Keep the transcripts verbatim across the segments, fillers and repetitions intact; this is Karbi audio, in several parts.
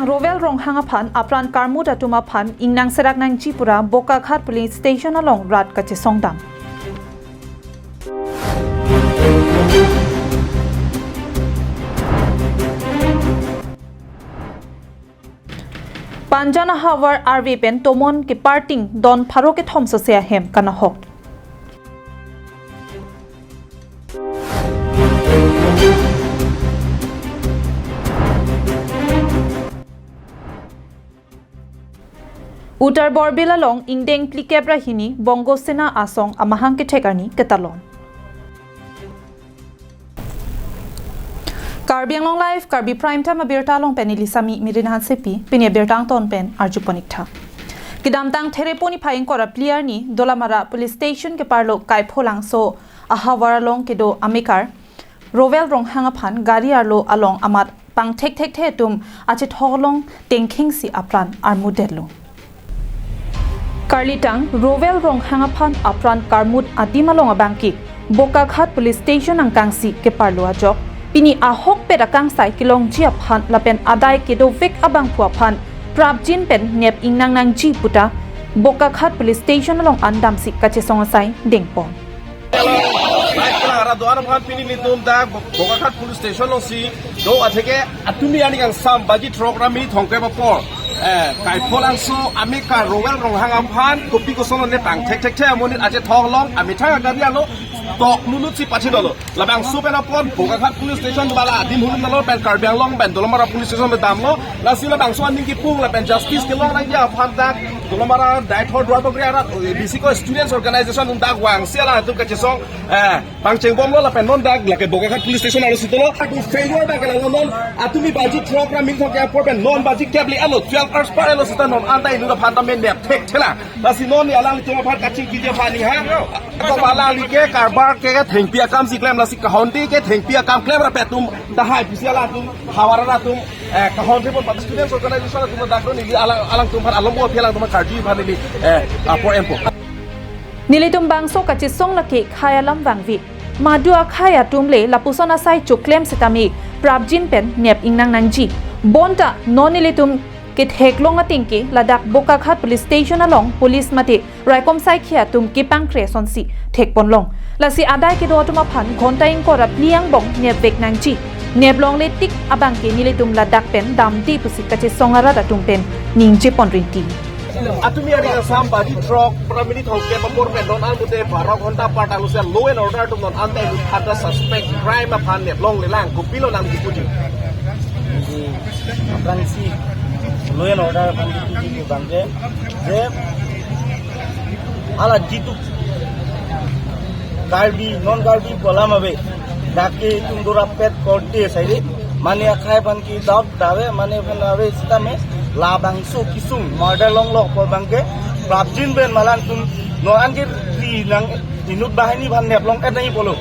Rowel Ronghang aphan apran karmut atum aphan ingnang serak nangji pura Bokakhat Police Station along rat kachesongdam. Panjan ahavar arve pen tomon keparting don pharo kethom sose ahem kanahok. Uttar Borbil along ingdeng phlikep ra hini Bongo Sena asong amahang kethek arni ketalon. Karbi Anglong Live, Karbi Prime Time abirta along pen neli Sami Mirin Hansepi, pini abirta angton pen arjupon ik tha. Kedamtang Therepo niphai ingkoi ra phli arni Dolamara Police Station keparlo Kaipholangso ahavar along kedo amekar Rowel Ronghang aphan gari arlo along amat pangthekthekthe atum achethok along tengkhingsi apran armut detlo. Karlitang Rowel Ronghang aphan apran karmut adim along abangke Bokakhat Police Station angkangsi keparlo ajok pini ahokpet akangsai kelongji aphan lapen adai kedovek abangphu aphan prapjin pen nep ingnang nangji puta Bokakhat Police Station along an damsi kachesong asai dengpon. Baik, kelang arat do-an aphan pini nelitum dak Bo-, Bokakhat Police Station alongsi do atheke atumi arni kangsam baji throk ra minit thomkep apor, eh, Kaipholangso amekar Rowel Ronghang aphan kopi kosonlo ne pangthekthekthe amonit achethok along amethang agari arlo tok nunutsi pachinolo. Labangso pen apot Bokakhat Police Station bala adim hulum dalo pen Karbi Anglong pen Dolamara Police Station pen damlo. Lasi labangso aning kipung lapen justice kelong nangji aphan dak Dolamara Daithor Duarbagori arat, eh, bisi ko students organization atum dak vangsi alangtum kachesong, eh, pangchengbomlo lapen non dak lake Bokakhat Police Station arlo sitolo. Atu failure dak kelang non atumi baji throk ra minit thomkep apor pen non baji kep le arlo twelve hours par arlo sita non anta inut aphan ta men nep thekthelang. Lasi non ni alanglitum aphan kachingkiji aphan ni ha. Ko alanglike karbar ke thengpi akamsi klem lasi kahonde ke thengpi akam klem ra petum dahai pusi alangtum havar atum, eh, kahonde pon pat students organization atum dak neli alang, alangtum aphan alombo aphi alangtum aphan karju aphan neli, eh, apor enpo. Nelitum bangso kachesong lake khei alam vangve. Madu akhei atum le lapuson asai choklem sitame prapjin pen nep ingnang nangji. Bonta non nelitum ketheklong atengke ladak Bokakhat Police Station along police mate raikom saikhi atum kepangkre asonsi thekponlong. Lasi adai kedo atum aphan ghonta ingkoi ra phli angbong nepvek nangji. Neplongle tik abangke nelitum ladak pen damde pusi kachesong arat atum pen ningjepon rinti. Atumi arni kangsam baji throk ra minit thomkep apor pen non an pute baro ghonta par ta lose law and order atum non anta inut aphan ta suspect crime aphan neplonglelang kopilo nangkipuji. Di aphrangsi law and order aphan kipuji ke abangke je hala jitu Karbi, non Karbi pu alam ave. Dak ke itum dorapet korte saide. Mane akhei aphan ke doubt dave, mane aphan ave sitame labangso kesung murder longlo apor abangke prapjin pen malangtum non an ke ri nang inut banghini aphan neplong et nangji pulo.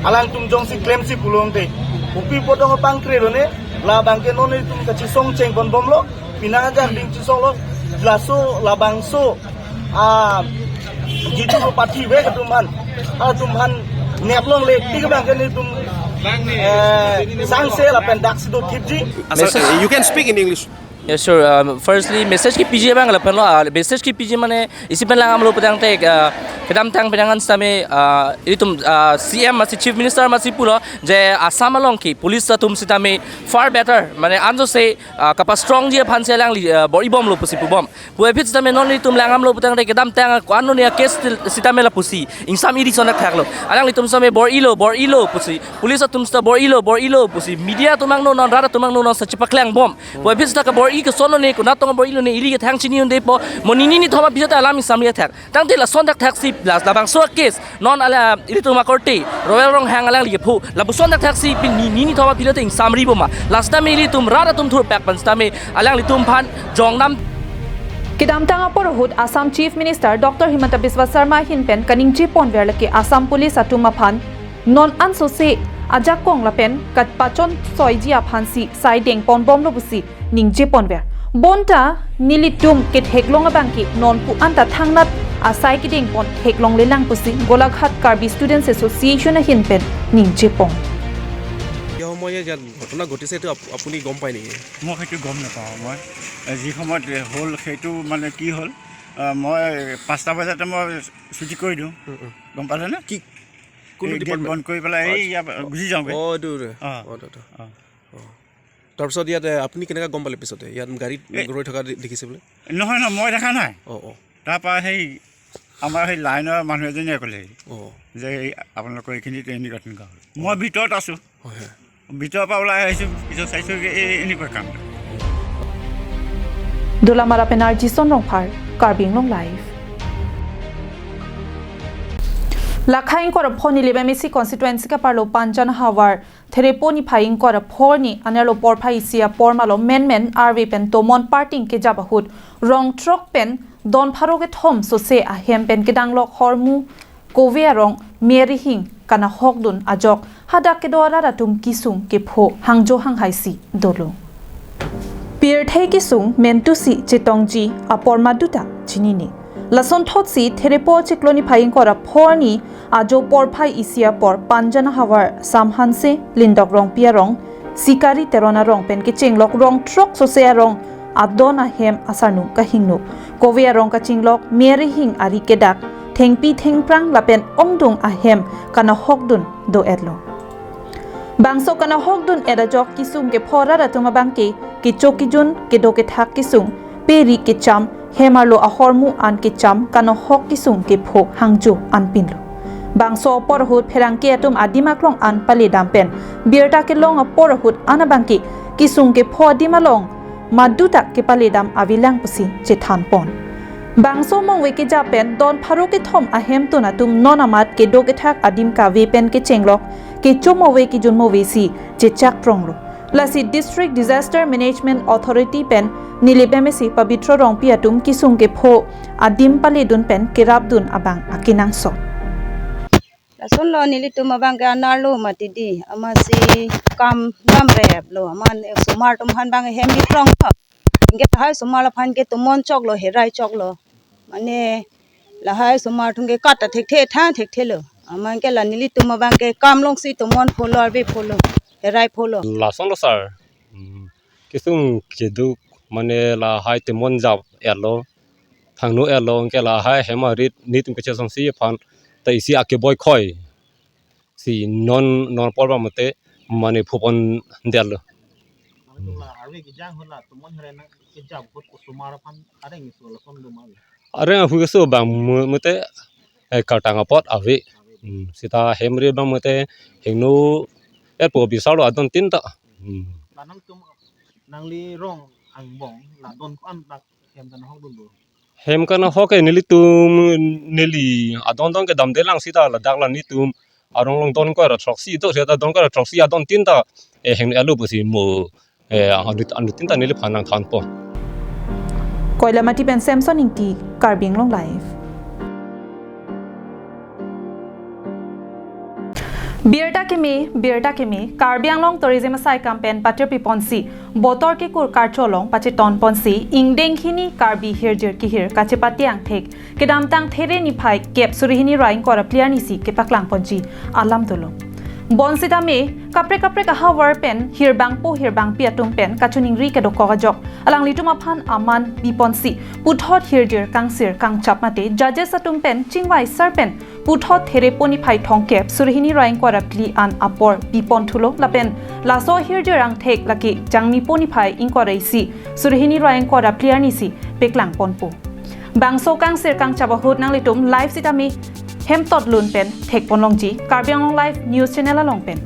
Alangtum jongsi klemsi pulo te. Kopi pu do pangkre do ne, labangke non itum kachesong chengponbomlo, pini ajak ding chesonglo, laso labangso, ah, jitu ko pathi ve atum aphan, atum aphan neplongle tik abangke nelitum, eh, sangse lapen daksi do thipji. Message. You can speak in English. Yes, sir. Um, firstly, message kipiji abang lapen lo, ah, message kipiji mane isi pen langdamlo putangte, ah, kedamtang penangan sitame, ah, itum, ah, C M masi Chief Minister masi pulo je Assam along ke police atum sitame far better, mane anjo se, ah, kapastrongji aphansi alangli, ah, bor-ibomlo pusi pubom. Puvoiphit sitame non nelitum langdamlo putangte kedamtang ko-an noni a-case til-, sitame lapusi ingsam iri son thakthaklo. Alanglitum sitame bor-ilo, bor-ilo pusi. Police atum sita bor-ilo, bor-ilo pusi. Media atum angno non, rat atum angno non sa chepaklangbom. Puvoiphit sita kabor-i koson lone, konat tong bor-ilo ne, ili kethang chini un-epo. Mo nini nithom aphi ta alam ingsam ri thak. Tangte lason thakthaksi, la, labangso a-case non ala ilitum akorte Rowel Ronghang alangli kepho. Lapuson thakthaksi pini nini nithom aphi lote ingsamriboma. Last time ilitum rat atum thurpak pen sitame alanglitum aphan jongdam. Kedamtang apor ahut Assam Chief Minister Doctor Himanta Biswa Sarma ahin pen kaningjeponver lake Assam Police atum aphan non ansose ajakong lapen kapachonsoiji aphansi sai dengponbomlo pusi ningjeponver. Bonta nelitum ketheklong abangke non pu anta thangnat asai kedengpon theklonglelang pusi Golaghat Karbi Students Association ahin pen ningjepon. মই ইয়াত ঘটনা ঘটিছে, এইটো আপ- আপুনি গম পায় নেকি? মই সেইটো গম নাপাওঁ। মই এ, যি সময়ত এ, হ'ল, সেইটো মানে কি হ'ল, আ, মই পাঁচটা বজাতে মই ছুটি কৰি দিওঁ। উম, উম। গম পালেনে? কি, কোনটো এই গেট ডিপাৰ্টমেণ্ট? বন্ধ কৰি পেলাই এই আচ্ছা। ইয়াৰ পৰা গুচি যাওঁগৈ। অ, এইটো, এইটো। অ। অ, এইটো, এইটো। অ। অ। তাৰপিছত ইয়াত, এ, আপুনি কেনেকৈ গম পালে পিছতে? ইয়াত গাড়ীত এ, ৰৈ থকা দে- দেখিছে বোলে? নহয়, নহয়, মই দেখা নাই। অ, অ। তাৰপৰা সেই আমাৰ সেই লাইনৰ মানুহ এজনীয়ে ক'লে অ। যে, "এই আপোনালোকৰ এইখিনিত এনেকুৱা তেনেকুৱা হ'ল।" মই ভিতৰত আছোঁ। হয়, হয়। ভিতৰৰ পৰা ওলাই আহিছোঁ, পিছত চাইছোঁ যে এই এনেকুৱা কাম। Dolamara pen R J Son Rongphar, Karbi Anglong Live. Lakha ingkoi ra pho Nilip M A C constituency kaparlo Panjan havar Therepo niphai ingkoi ra pho arni anerlo porphai isi apor malo menmen arve pen tomon parting kejap ahut rong throk pen don pharo kethom sose ahem pen kedanglok hormu kove arong me arihing kanahokdun ajok hadak kedo arat atum kisung kepho hangjo hanghaisi dolo. Pirthe kisung mentusi chetongji apor maduta chinine. Lasonthotsi Therepo chiklo niphai ingkoi ra pho arni ajo porphai isi apor Panjan havar Samhanse Lindok Rongpi arong, Sikari Teron arong pen kechenglok rong throk sose arong adon ahem asarnung kahingno. Kove arong kachinglok me arihing ari kedak, thengpi thengphrang lapen ongdung ahem kanahokdun do-etlo. Bangso kanahokdun-et ajok kisung kepho arat atum abangke kecho kejun, kedo kethak kisung, pe ri kecham, hem arlo ahormu an kecham kanahok kisung kepho hangjo anpinlo. Bangso apor ahut pherangke atum adim aklong an paledam pen birta kelong apor ahut an abangke kisung kepho adim along maduta kepaledam avelang pusi chethanpon. Bangso mongve kejap pen don pharo kethom ahemtun atum non amat kedo kethak adim kave pen kechenglok, kecho move kejun move si chechak pronglo. Lasi District Disaster Management Authority pen Nilip M A C Pabitra Rongpi atum kisung kepho adim paledun pen kerapdun abang akenangsot. Lasonlo nelitum abangke anerlo mati di, amatsi kam damreplo, amat osomar atum aphan abang hem bipronglo. Anke lahai osomar aphan ke tomon choklo, herai choklo. Mane lahai osomar atum ke kat ta thekthe tha thekthelo. Amat anke la nelitum abangke kam longsi tomon pholo, arve pholo, herai pholo. Lasonlo sir. Hmm. Kisung keduk mane lahai tomon jap-etlo. Thangno-etlo, anke lahai hem arit netum kechesongsi aphan ta isi akeboi khoi si non non apor abang mate mane phupon detlo. Mane la arve kejang ahut la tomon herai nangkejap ahut osomar aphan areng iso lason do ma? Areng ahut keso abang mu- mate, eh, kartang apot ave. Hmm, seta hem ri abang mate hingno-etpo, bisarlo adon tin ta. Hmm. La nangtum nangli rong angbong la don ko-an dak hem kanahokdun do? Hem kanahok ke nelitum neli adon don kedamdelang seta ladak la netum arong along don ingkoi ra throksi do, seta don ingkoi ra throksi adon tin ta, eh, hingno-etlo pusi mo, eh, anut anut tin ta neliphan nangthanpon. Koilamati pen Samson Ingti, Karbi Anglong Live. Birta keme, birta keme, Karbi Anglong Tourism asaikam pen patirpiponsi, Botor Kekur Karcho along pachetonponsi, ingdeng hini Karbi hirjir kehir kachepate angthek, kedamtang There niphai kep suri hini ra ingkoi ra phli arnisi kepaklangponji alam dolo. Bonsitame, kaprek kaprek ahavar pen, hirbangpo hirbangpi atum pen, kachiningri kedokok ajok, alanglitum aphan aman biponsi, puthot hirjir kangsir kangchap mate, judges atum pen, chingvai sar pen, puthot Therepo niphai thomkep, suri hini ra ingkoi ra phli an apor bipon thulo, lapen laso hirjir angthek lake Jangmipo niphai ingkoi ra isi, suri hini ra ingkoi ra phli arnisi peklangponpo. Bangso kangsir kangchap ahut nanglitum live sitame hemtot lun pen thekponlongji, Karbi Anglong Live News Channel along pen.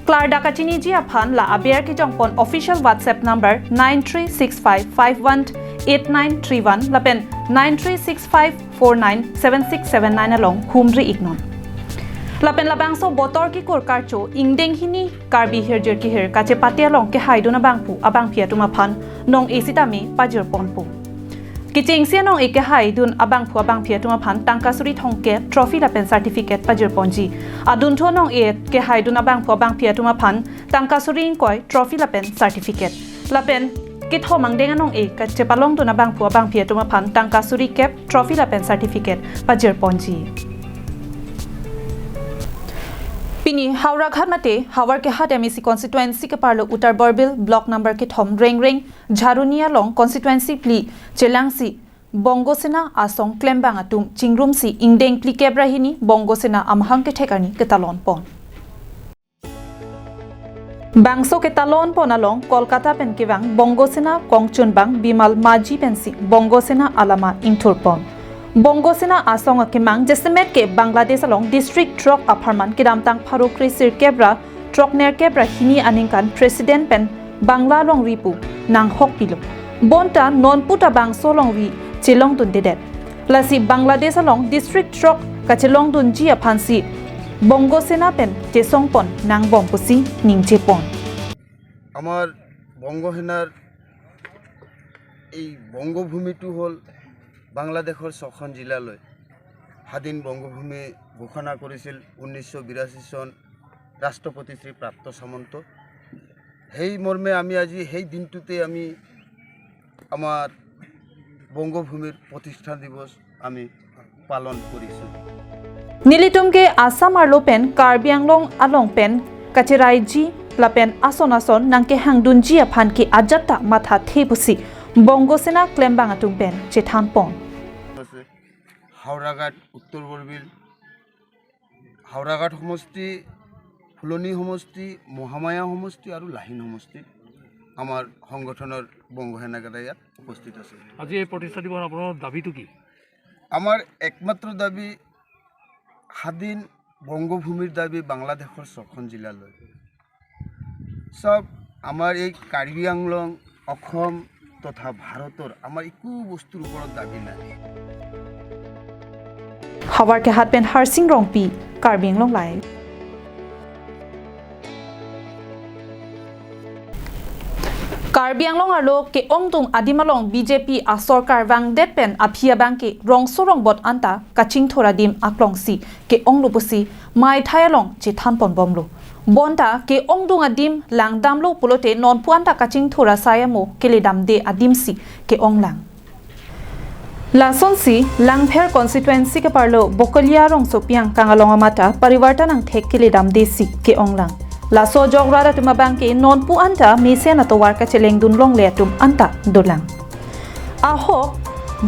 Klardak kachiniji aphan la aber kejongpon official WhatsApp number nine three six five five one eight nine three one lapen nine three six five four nine seven six seven nine along humri iknon. Lapen labangso Botor Kekur Karcho ingdeng hini Karbi hirjir kehir kachepate along kehaidun abangphu abangphi atum aphan nong-e sitame pajirponpo. Kechengsi anong-e kehaidun abangphu abangphi atum aphan tangka suri thomkep trophy lapen certificate pajirponji. Adunthu anong-e kehaidun abangphu abangphi atum aphan tangka suri ingkoi trophy lapen certificate. Lapen kethom angdeng anong-e kachepalongdun abangphu abangphi atum aphan tangka suri kep trophy lapen certificate pajirponji. Pini Howraghat mate Howraghat M A C constituency keparlo Uttar Borbil block number kethom Rengreng Jharuni along constituency phli chelangsi Bongo Sena asong klembang atum chingrumsi ingdeng phlikep ra hini Bongo Sena amahang kethek arni ketalon pon. Bangso ketalon pon along Kolkata pen kevang Bongo Sena kongchunbang Bimal Maji pensi Bongo Sena alama ingthur pon. Bongo Sena asong akemang jasemet ke Bangladesh along district throk apharman kedamtang pharo kre sirkep ra throk nerkep ra hini aningkan president pen Bangla longri pu nanghok pilo. Bonta nonputa bangso longri chelongdundedet. Lasi Bangladesh along district throk kachelongdunji aphansi Bongo Sena pen chesong pon nangbom pusi ningje pon. আমার বংগসেনাৰ এই বংগভূমিটো হ'ল বাংলাদেশৰ ছখন জিলালৈ স্বাধীন বংগভূমি ঘোষণা কৰিছিল ঊনৈছশ বিৰাশী চন ৰাষ্ট্ৰপতি শ্ৰী প্ৰাপ্ত সামন্ত। সেই মৰ্মে আমি আজি সেই দিনটোতে আমি আমাৰ বংগভূমিৰ প্ৰতিষ্ঠা দিৱস আমি পালন কৰিছোঁ। Nelitum ke Assam arlo pen Karbi Anglong along pen kacheraiji lapen ason ason nangkehangdunji aphan ke ajat ta mathathe pusi Bongo Sena klembang atum pen chethan pon. আছে হাওৰাঘাট, উত্তৰ বৰবিল, হাওৰাঘাট সমষ্টি, ফুলনি সমষ্টি, মহামায়া সমষ্টি আৰু লাহিন সমষ্টিত আমাৰ সংগঠনৰ বংগ সেনাকেইটা ইয়াত উপস্থিত আছে। আজি এই প্ৰতিষ্ঠা দিৱসত আপোনাৰ দাবীটো কি? আমাৰ একমাত্ৰ দাবী স্বাধীন বংগভূমিৰ দাবী বাংলাদেশৰ ছখন জিলালৈ। চাওক, আমাৰ এই কাৰ্বি আংলং, অসম তথা ভাৰতৰ আমাৰ একো বস্তুৰ ওপৰত দাবী নাই। Howraghat pen Harsing Rongpi, Karbi Anglong Live. Karbi Anglong arlo ke-ongdung adim along B J P asorkar vangdet pen aphi abang ke rongso rongbot anta kachingthur adim aklongsi ke-onglo pusi maithai along chethan ponbomlo. Bonta ke-ongdung adim langdamlo pulote nonpu anta kachingthur asai amo keledamde adimsi ke-onglang. Lasonsi Langpher constituency keparlo Bokolia rongsopi angkang along amata Parivartan angthek keledamdesi ke-onglang. Laso ajok rat atum abang ke nonpu anta mesen atovar kachelengdun longle atum anta dolang. Ahok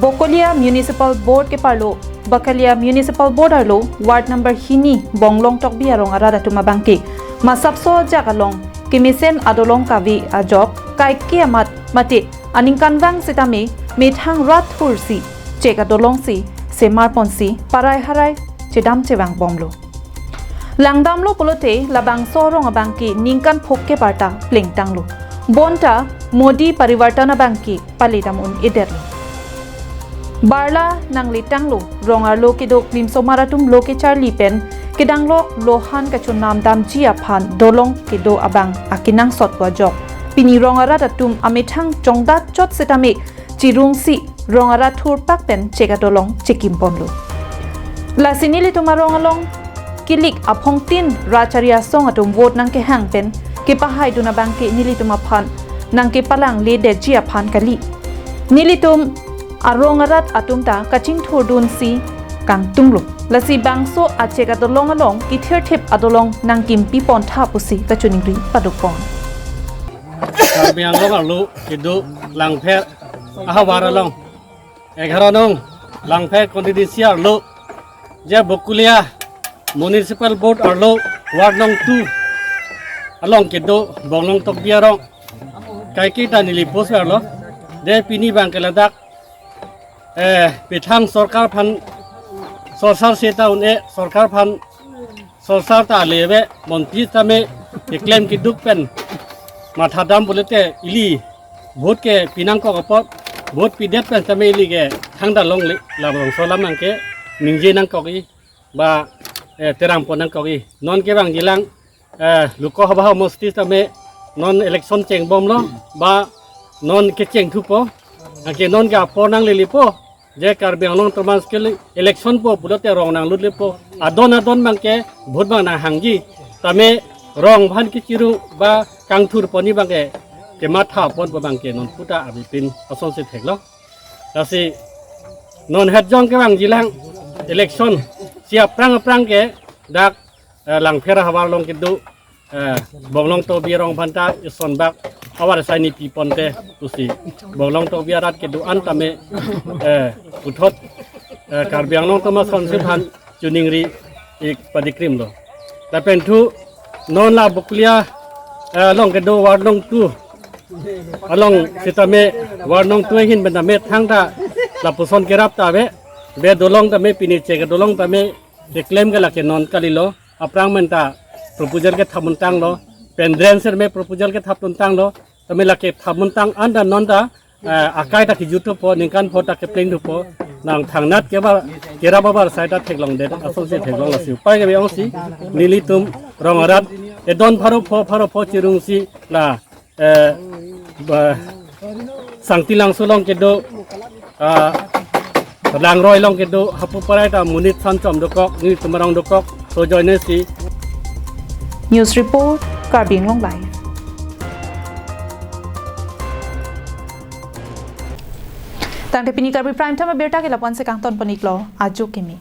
Bokolia Municipal Board keparlo Bokolia Municipal Board arlo Ward number hini Bonglong Tokbi arong arat atum abang ke masapso ajak along kemesen adolong kave ajok kaike amat mate aningkanvang sitame methang rat thursi chek adolongsi semar ponsi parai harai chedam chevangbomlo. Langdamlo pulote labangso arong abang ke ningkan phok keparta plengtanglo. Bonta Modi Parivartan abang ke paledam un-edetlo. Barla nangletanglo, rong arlo kedo klimsomar atum lo kecharli pen kedang lok lohan kachonam damji aphan dolong kedo abang akenangsot pu ajok. Pini rong arat atum amethang chongdat chot sitame chirungsi rong arat thurpak pen chek adolong chekim ponlo. Lasi nelitum arong along kilik aphongtin rat chari asong atum vote nangkehang pen kepahaidun abang ke nelitum aphan nangkepalang ledetji aphan kali. Nelitum arong arat atum ta kachingthurdunsi kangtunglo. Lasi bangso achek adolong along kithirthip adolong nangkimpi pontha pusi kachiningri paduk pon. Karbi Anglong arlo kedo Langpher ahavar along, এঘাৰ নং Langpher constituency arlo je Bokolia Municipal Board arlo Ward nong two along kedo Bonglong Tokbi arong kaiketa neli post arlo, je pini abang ke ladak eh, methang sorkar aphan sorsar seta un-e, sorkar aphan sorsar ta leve, montri tame keklem keduk pen mathadam pulote ili vote ke pinangkok apot, vote pidet pen tame ili ke thangta longle, labangso alam abang ke ningje nangkok-i ba eh, terang pon nangkok-i. Non kevangjilang eh, Lok Sabha homosti tame non election chengbomlo ba non kechengthupo, anke non ke apor nanglelepo, je Karbi Anglong Autonomous Council election po pulote rong nanglutlepo, adon adon abang ke vote abang nanghangji, tame rong aphan kechirung ba kangthur ponji abang ke kematha pon pu abang ke nonputa abipin asonsi theklo. Lasi non hetjong kevangjilang election si aphrang aphrang ke dak eh, Langpher ahavar along kedo, eh, Bonglong Tobi arong aphanta isonbak avar asai ni piponte pusi Bonglong Tobi arat kedo-an tame, eh, puthot, eh, Karbi Anglong atum asonsi than choningri ik padikrimlo. Lapen thu non la Bokolia, eh, along kedo ward nong two along sitame ward nong two ahin pen tame thangta lapuson kerap ta ave, be dolong tame pini che kedo long tame keklem ke lake non kalilo, aphrang pen ta proposal kethap montanglo, pen drain sir me proposal kethap montanglo, tame lake thap montang anta non ta, eh, akai ta kejut thupo, ningkan pho ta kepleng thupo, nang thangnat ke ba kerap abar asai ta theklongdet asonsi theklong lasi upai ke be-ongsi nelitum rong arat edon pharo pho pharo pho chirungsi la, eh, ba, Sangti Langso along kedo, ah, Langroi along kedo, hapu parai ta monit sanchom dokok, nelitum arong dokok, so joine si. News report, Karbi Anglong Live. Tangte pini Karbi Prime Time abirta ke lapu-an si kangton pon-iklo, ajo kimi.